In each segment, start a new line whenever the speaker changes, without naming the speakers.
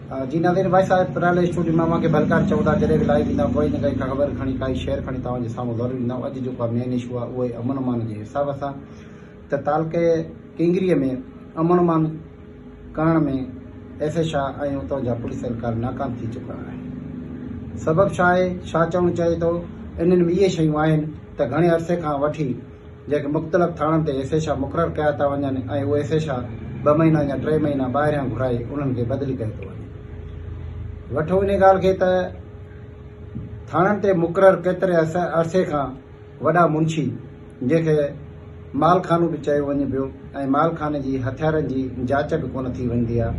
جي ناظرين voice of پرالي studio مان اوهان کي ڀلڪار چئون ٿا جڏهن به لائيو ايندا ڪوئي نه ڪائي خبر کڻي ڪائي شعر کڻي توهان جي سامهون ضرور ايندا اڄ جيڪو مين اشو آهي اهو آهي امن امان جي حساب سان ته تعلقي ڪينگري ۾ امن امان ڪرڻ ۾ ايس ايڇ I ۽ اتان جا پوليس اهلڪار ناڪام ٿي چڪا آهن. سبب ڇا آهي؟ ڇا چوڻ چاهي ٿو؟ انهن ۾ اهي شيون آهن ته گهڻي عرصي کان وٺي جيڪي مختلف ٿاڻن تي ايس ايڇ I مقرر ڪيا ٿا وڃن ۽ اهي ايس ايڇ I ٻه مهينا يا ٽي مهينا ٻاهريان گهرائي انهن کي بدلي ڪيو ٿو وڃي. وٺو انهي ڳالهه کي ته ٿاڻن تي مقرر ڪيتري عرصي کان وڏا منشي جنهن کي مال خانو به چيو وڃي پيو ۽ مال خاني جي هٿيارن جي جاچ به ڪونه ٿي ويندي آ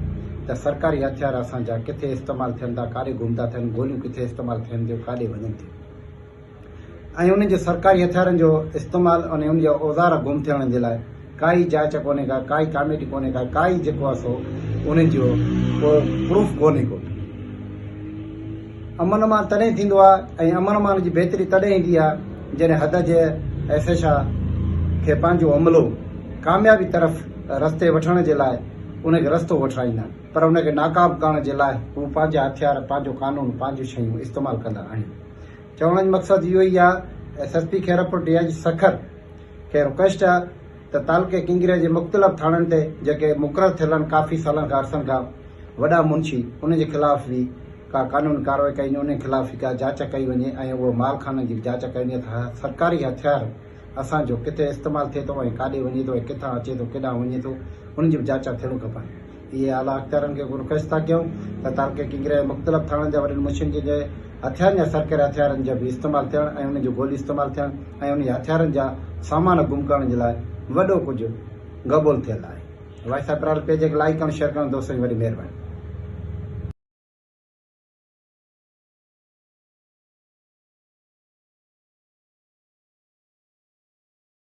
ته سرڪاري هٿيار اسان جا ڪٿي استعمال ٿين ٿا ڪاڏي گم ٿا ٿين گوليون ڪٿي استعمال ٿين ٿيون ڪاڏي وڃن ٿيون ۽ انهن جي سرڪاري هٿيارن جو استعمال ۽ انهن جا اوزار گم ٿيڻ جي لاء ڪائي جاچ ڪونهي ڪا ڪائي ڪاميٽي ڪونهي ڪا ڪائي جيڪو آ سو انهن جو ڪو پروف ڪونهي ڪو. امن امان تڏهن ٿيندو آهي ۽ امن امان جي بهتري تڏهن ايندي آهي جڏهن حد جي ايس ايڇ I کي پنهنجو عملو ڪاميابي طرف رستي وٺڻ جي لاء ان کي رستو وٺرائيندا آهن پر ان کي ناڪام ڪرڻ جي لاء هو پنهنجا هٿيار پنهنجو قانون پنهنجون شيون استعمال ڪندا آهن چوڻ جو مقصد اهو ئي آهي S S P Khairpur D I G Sukkur کي رڪويسٽ آهي ته تعلقي ڪنگري جي مختلف ٿاڻن تي جيڪي مقرر ٿيل آهن ڪافي سالن کان عرصن کان وڏا منشي انهن جي خلاف به ڪا قانوني ڪارروائي ڪئي وڃي انهن خلاف به ڪا جاچ ڪئي وڃي ۽ اهو مال خانن جي به جاچ ڪئي وڃي ته سرڪاري هٿيار اسان جو ڪٿي استعمال ٿئي ٿو ۽ ڪاڏي وڃي ٿو ۽ ڪٿان اچي ٿو ڪيڏانهن وڃي ٿو انهن جي به جاچ ٿيڻ کپن. اهي اعليٰ اختيارن کي رڪويسٽ ٿا ڪيون ته تعلقي ڪنگري جي مختلف ٿاڻن جا وڏن منشين جي جي هٿيارن يا سرڪاري هٿيارن جا به استعمال ٿيڻ ۽ انهن جون گوليون استعمال ٿيڻ ۽ انهن جي هٿيارن جا سامان گم ڪرڻ جي لاء وڏو ڪجهه گبول ٿيل آهي. وائس آف پرال پيج کي لائيڪ ڪرڻ شيئر ڪرڻ دوستن جي وڏي مهرباني.